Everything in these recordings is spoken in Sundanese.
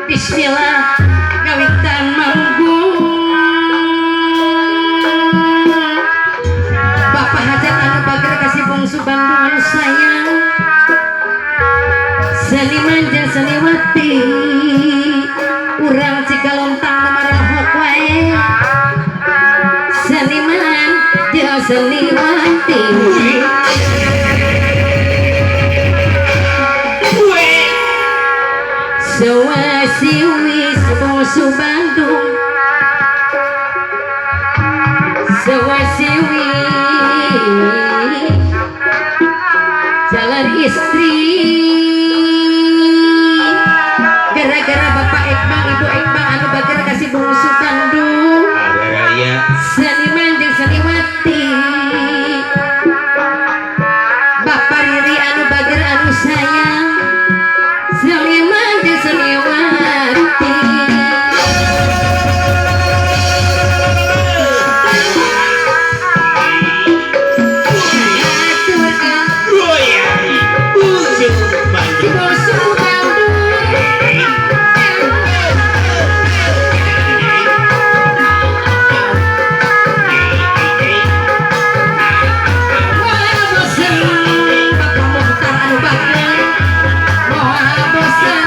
Bismillah ngawitan manggung. Bapak Hajat anu bager kasih bungsu Bandung anu sayang. Seniman jeung seniwati urang Cigalontang nu marahok wae. Seniman jeung seniwati. Sewasiwi bungsu Bandung. Sewasiwi jalan istri. Gara-gara Bapak Ekbang, Ibu Ekbang anu bager kasih bungsu Bandung. Seniman jeung seniwati. Bapak Riri anu bager anu sayang. Seniman jeung seniwati. Si bungsu Bandung. Moal bosen Bapak Muhtar anu bager. Moal bosen.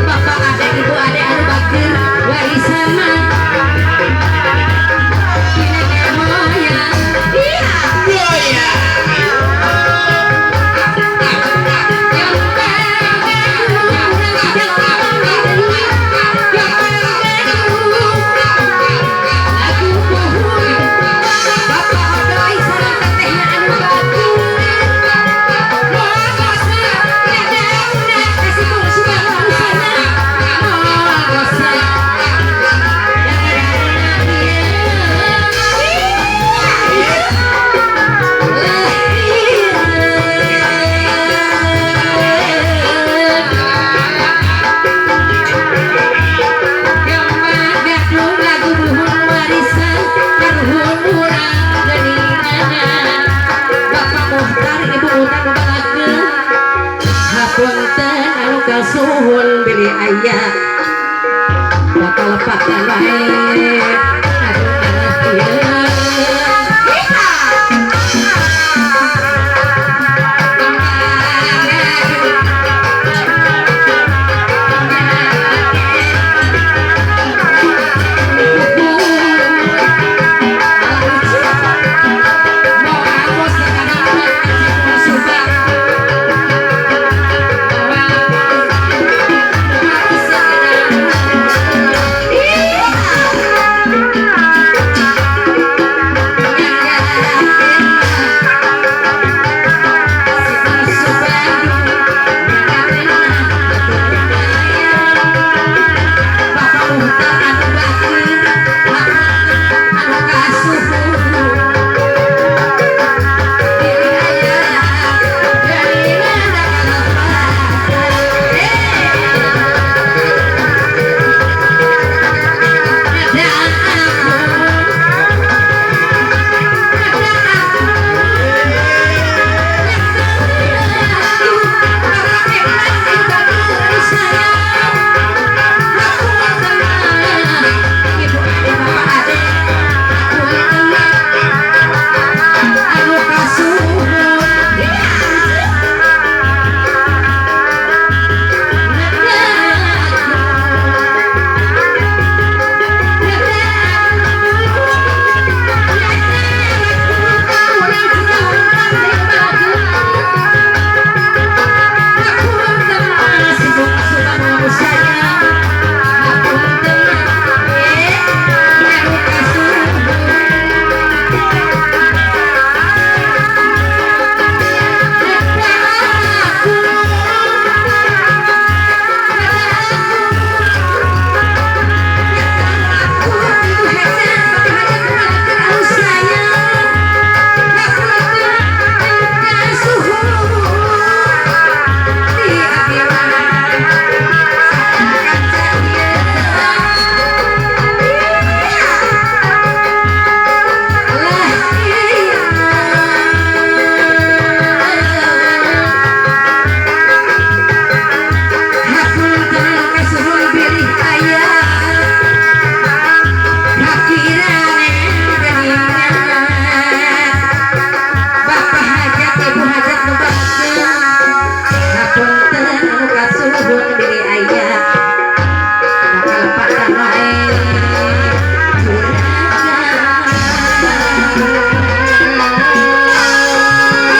Bapak ada ibu ada anu bager warisan mah nenek moyang. Iya. Hapunten anu kasuhun bilih aya bakal lepatan wae.